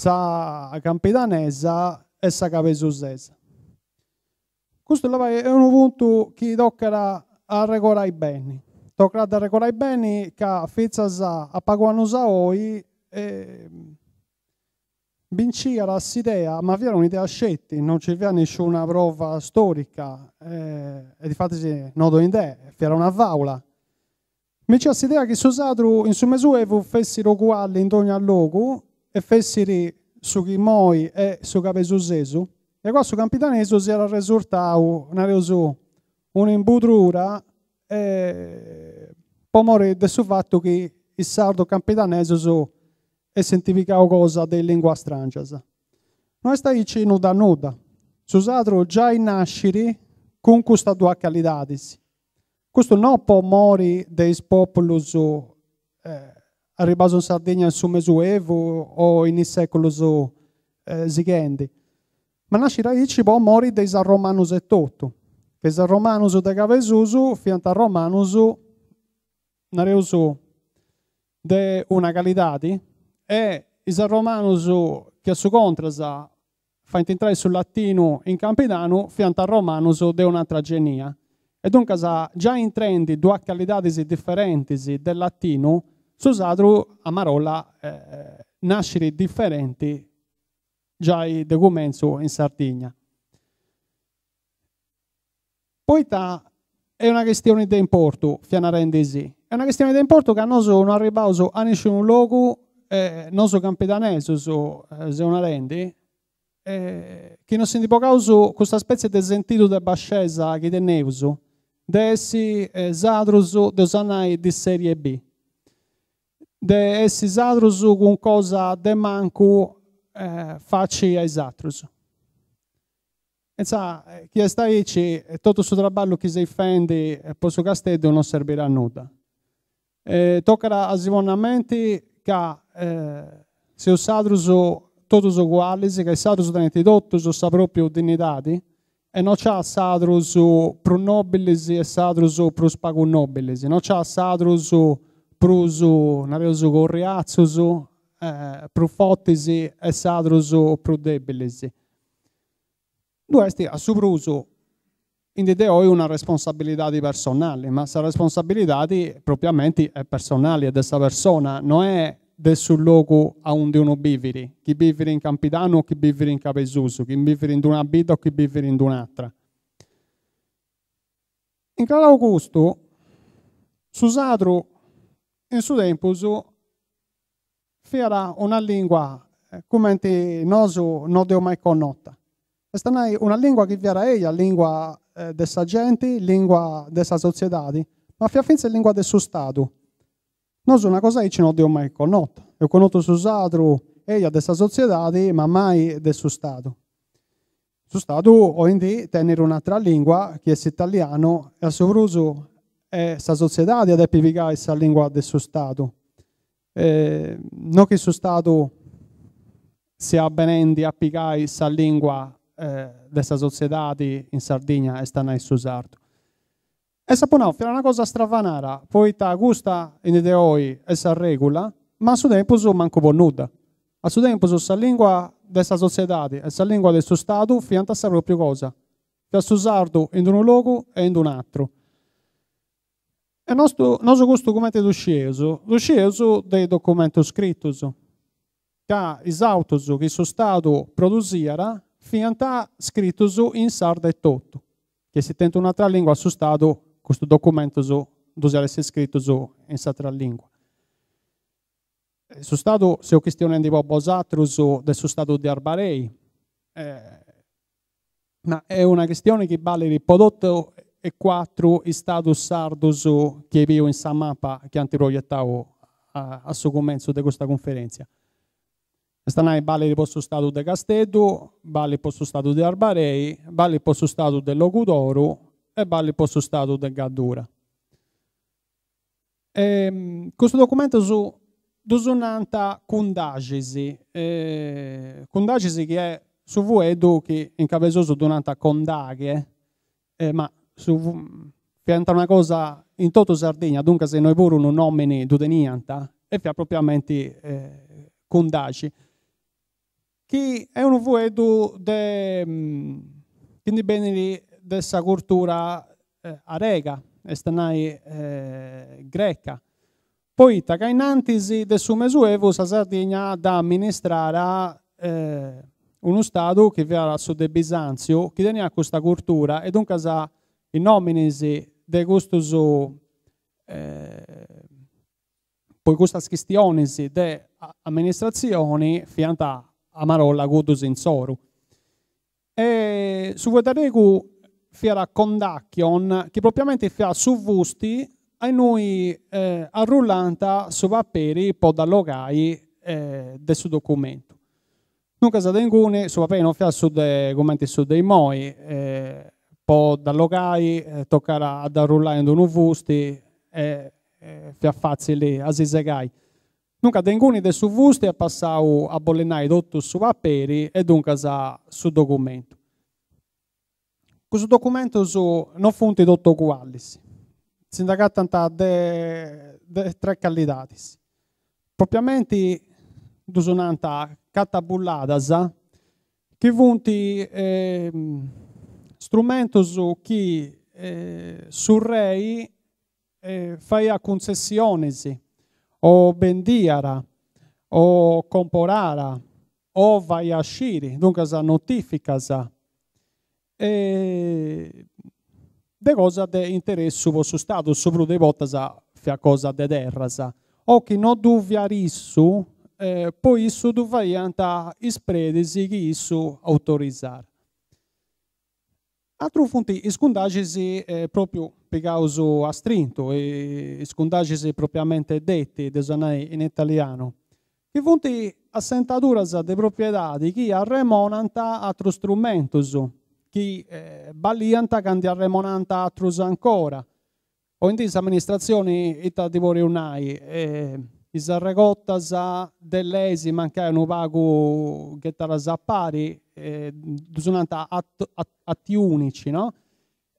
Sa campidanesa e sa cabesusesa. Custu est unu puntu chi tocat a arregorai beni, tocat a dd'arregorai beni ca fintzas a pagu annus a oi binciat s'idea, ma fiat un'idea sceti, non nci fiat nisciuna prova storica e difatis no ddoi nd'est, fiat una faula. Binciat s'idea chi su sadru in su Mesuevu fessit uguali in dogna logu e fessit su chi immoi est su cabesusesu e agoa su campidanesu siat arresurtau, nareus, un'imbudrura po mori de su fatu chi is sardus campidanesus essint pigau cosa de is linguas strangias. No est aici nudda nudda. Su sadru giai nascit cun custas duas calidadis. Custu no po mori de is populus arribaus in Sardigna in su Mesuevu o in is seculus sighendi, ma nascit aici po mori de is arromanus etotu, ca is arromanus de Cabesusu fiant arromanus, nareus, de una calidadi e is arromanus chi a su contras faint intrai su latinu in Campidanu fiant arromanus de un'atra genia e duncas giai intrendi duas calidadis diferentis de latinu su sadru a marolla nascit diferenti giai de cumentzu in Sardigna. Poita est una chistioni de importu, fia narendi-sì. Est una chistioni de importu ca nosu no arribbaus a nisciunu logu, nosu campidanesus, seu narendi, chi no si ndi bogaus custa spetzie de sentidu de bascesa chi teneus, de essi sadrus, dd'eus a nai, di serie B. De essi sadrus cun cosa de mancu faci a is atrus. Insa, chi est aici, totu su traballu chi seis fendi po su Casteddu non serbit a nudda. Tocat a si ponni a menti ca seus sadrus totus ugualis, ca is sadrus tenint totus sa propriu dinnidadi e no nc'at sadrus prus nobilis e sadrus prus pagu nobilis, no nc'at sadrus prus, nareus, corriatzus, prus fortis e sadrus prus debilis. Ddu est a su prus in dì de oi una responsabilidadi personali, ma sa responsabilidadi propriamenti est personali, est de sa persona, no est de su logu aundi unu bivit, chi bivit in Campidanu o chi bivit in Cabesusu, chi bivit in d'una bidda o chi bivit in d'un'atra. Incrarau custu, su sadru in su tempus Fiat una lingua cumenti nosu no dd'eus mai connota, est a nai una lingua chi fiat eia lingua de sa genti, lingua de sa sotziedadi, ma fiat fintzas lingua de su stadu. Nosu una cosa aici no dd'eus mai connota, eus connotu su sadru eia de sa sotziedadi ma mai de su stadu. Su stadu oindì tenit un'atra lingua chi est s'italianu e a su prus est sa sotziedadi a depi pigai sa lingua de su stadu. No chi su stadu siat benendi a pigai sa lingua de sa sotziedadi in Sardigna, est a nai su sardu. E s'apu nau, fiat una cosa stravanara, poita custa in dì de oi est sa regula, ma a su tempus mancu po nudda. A su tempus sa lingua de sa sotziedadi e sa lingua de su stadu fiant sa propriu cosa, fiat su sardu in unu logu e in un'atru. E nosu custu cumenti ddu scieus? Ddu scieus de is documentus scritus, ca is autus chi su Stadu produsiat fiant scritus in sardu etotu, chi essit tentu un'atra lingua su Stadu custus documentus ddus iat essi scritus in s'atra lingua. Su Stadu, seu chistionendi po bosatrus de su Stadu de Arbarei, Ma est una chistioni chi balit po totu e cuatru is stadus sardus chi eis biu in sa mapa chi ant proietau a su cumentzu de custa cunferèntzia. Est a nai balit po su stadu de Casteddu, balit po su stadu de Arbarei, balit po su stadu de Logudoru e balit po su stadu de Gaddura. Custus documentus ddus nant cundaxis, cundaxis chi est su fueddu chi in cabesusu ddu nant condaghe, ma su fiant una cosa in totu Sardigna, duncas innoi puru unu nomini ddu teniant e fiat propriamenti cundaxi. Chi est unu fueddu de chi ndi benit de sa curtura arega, est a nai greca, poita ca innantis de su Mesuevu sa Sardigna dda amministràt unu stadu chi fiat su de Bisàntziu, chi teniat custa curtura e duncas is nòminis de custus Po custas chistionis de amministratzioni fiant a marolla cuddus insoru. E su fueddu aregu fiat kondakion, chi propriamenti fiat su fusti a innui arrullant su paperi po dd'allogai de su documentu. Duncas de inguni su paperi non fiat su de cumenti su de immoi, po dd'allogai tocat a dd'arrullai in unu fusti e fiat fatzili a si segai. Duncas de inguni de su fusti est passau a bolli nai totu su paperi e duncas su documentu. Custus documentus non funt totu ogualis, si nd'agatant de de tres calidadis. Propriamenti ddus nant catabulladas, chi funt strumentus chi su rei faiat cuntzessionis o bendiat o comporàt o faiat sciri, duncas notìficas de cosa de interessu po su Stadu, su prus de is bortas fiat cosa de terras, o chi no ddu fiat issu, po issu ddu faiant is predis chi issu autorizàt. Atrus funt is cundaxis propriu pigaus a strintu, is cundaxis propriamente detti, dd'eus a nai in italianu, chi funt assentaduras de propriedadi chi arremonant atrus strumentus, chi baliant ca ndi arremonant atrus ancora. Oindì s'amministratzioni ita ti podeus nai, is arregotas de leis mancai unu pagu ghetadas a pari, ddus nant atti unici no,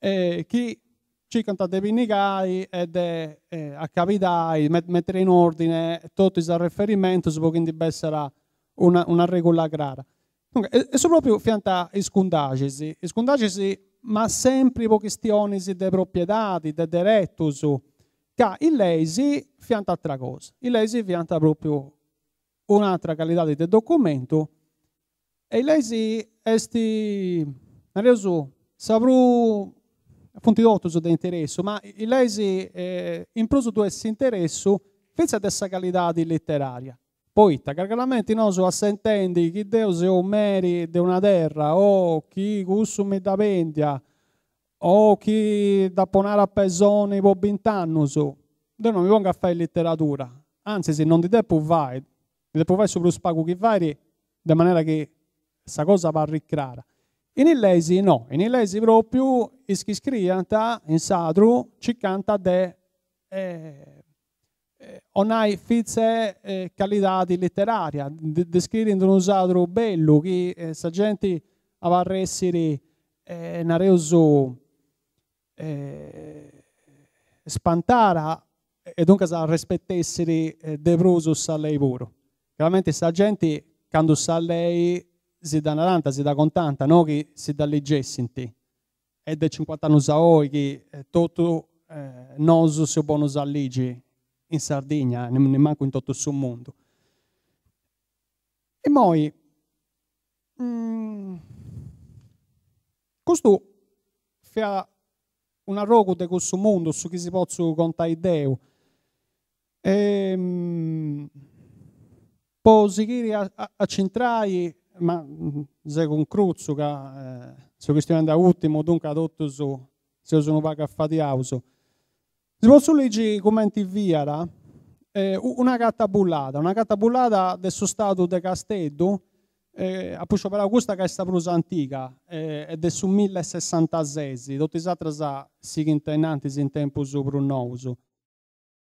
chi circant de pinnigai e de acabidai, mettere in ordine totu is arreferimentus po chi ndi bessat una regula crara. Duncas, e su propriu fiant is cundaxis, is cundaxis ma sempri po chistionis de propriedadi, de deretus, ca is leis fiant atra cosa, is leis fiant propriu un'atra calidadi de documentu e is leis est, nareus, sa prus, funt totus de interessu, ma is leis in prus ddu est s'interessu fintzas de sa calidadi literaria Poita ca craramenti nosu assentendi chi deu seu meri de una terra o chi cussu mi dda bendia o chi dd'apo nara a pesoni po bint'annus, deu non mi pongu a fai literadura, antzis non ndi depu fai, ndi depu fai su prus pagu chi fait de manera chi sa cosa parrit crara. In is leis no, in is leis propriu is chi scriiant in sadru circant de 'onai fintzas calidadi literaria, de scriri in unu sadru bellu chi sa genti abarressit nareus spantara e duncas arrespetessit de prus sa lei puru. Chiaramenti sa genti candu sa lei si dda narant, si dda contant, no chi si dda ligessint Est de cincuant'annus a oi chi totu nosu seus bonus a ligi in Sardigna, nimancu in totu su mundu. Immoi, custu fiat un'arrogu de cussu mundu, su chi si potzu contai deu. Po sighiri a nc'intrai, ma segu in crutzu ca seu chistionendi a ùrtimu, duncas totus seus unu pagu afadiaus. Si potzu ligi cumenti fiat una carta bullada, una carta bullada de su stadu de Casteddu, apu scioberau custa ca est sa prus antiga, est de su millesessantases, totu is ateras sighint a innantis in tempus prus nous.